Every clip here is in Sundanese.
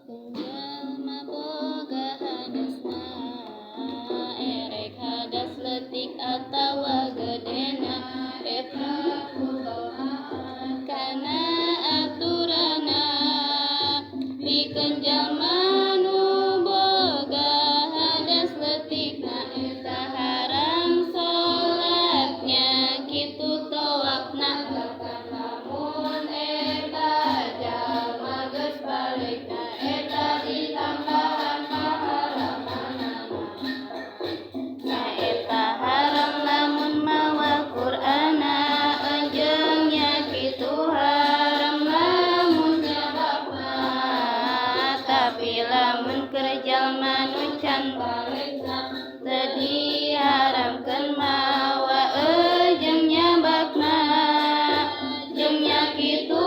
Jalma boga hadasna, erek hadas leutik atawa gedena, eta kana aturanna. Pikeun jalma nu boga hadas leutikna, eta haram salatnya kitu tawafna. Lamun eta jalma geus balegna, eta ditambahan pahala. Nyaeta haram lamun mawa Qur'anna, jeung nya kitu haram lamun nyabakna. Tapi lamun keur jalma nu can balegna, teu diharamkeun mawa jeung nyabakna. Jeung nya kitu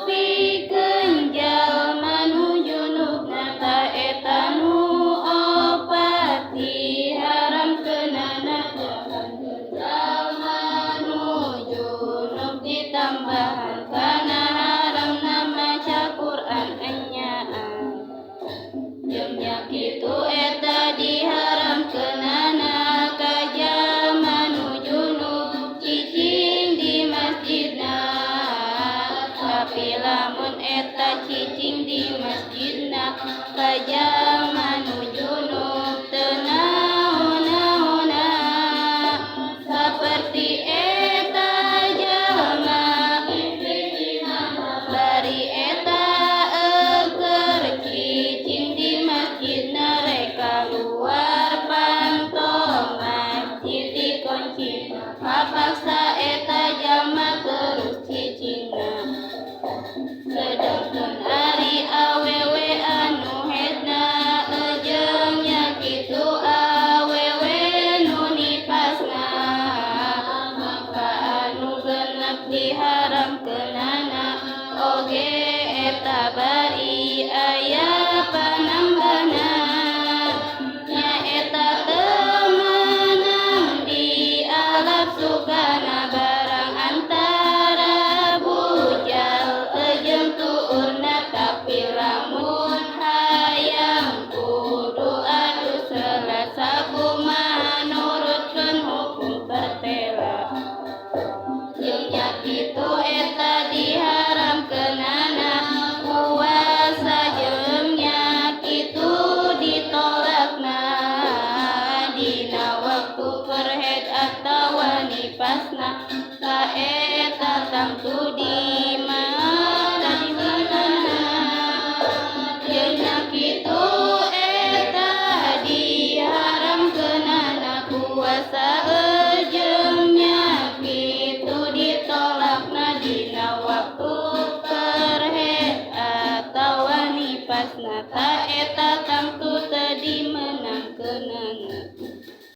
pikeun jalma nu junubna, tah eta nu opat diharamkeunana. Jalma nu junub ditambahan kana haramna maca Quran enyaan. Jeung nya kitu eta diharamkeunana ka jalma nu junub cicing di masjidna. Tapi lamun eta cicing di masjidna ka jalma nu junub, teu naon-naonna. Saperti eta jalma bari eta keur cicing di masjidna, rek kaluar panto masjid dikunci, kapaksa eta jalma terus cicingna. Sedengkeun ari awewe anu haidna, jeung nya kitu awewe nu nipasna, maka anu genep diharamkeunana oge eta bari aya panambahna, nyaeta teu meunang dialap sukana barang antara bujal jeung tuurna. Tapi lamun hayang kudu adus heula, sakumaha nurutkeun hukum pertela. Jeung nya kitu eta diharamkeunana puasa, jeung nya kitu ditolakna dina waktu keur haid atawa nipasna, tah eta tangtu dimeunangkeunana. Jeung nya kitu eta diharamkeunana puasa, jeung nya kitu ditolakna dina waktu keur haid atawa nipasna, tah eta tangtu teu dimeunangkeunana.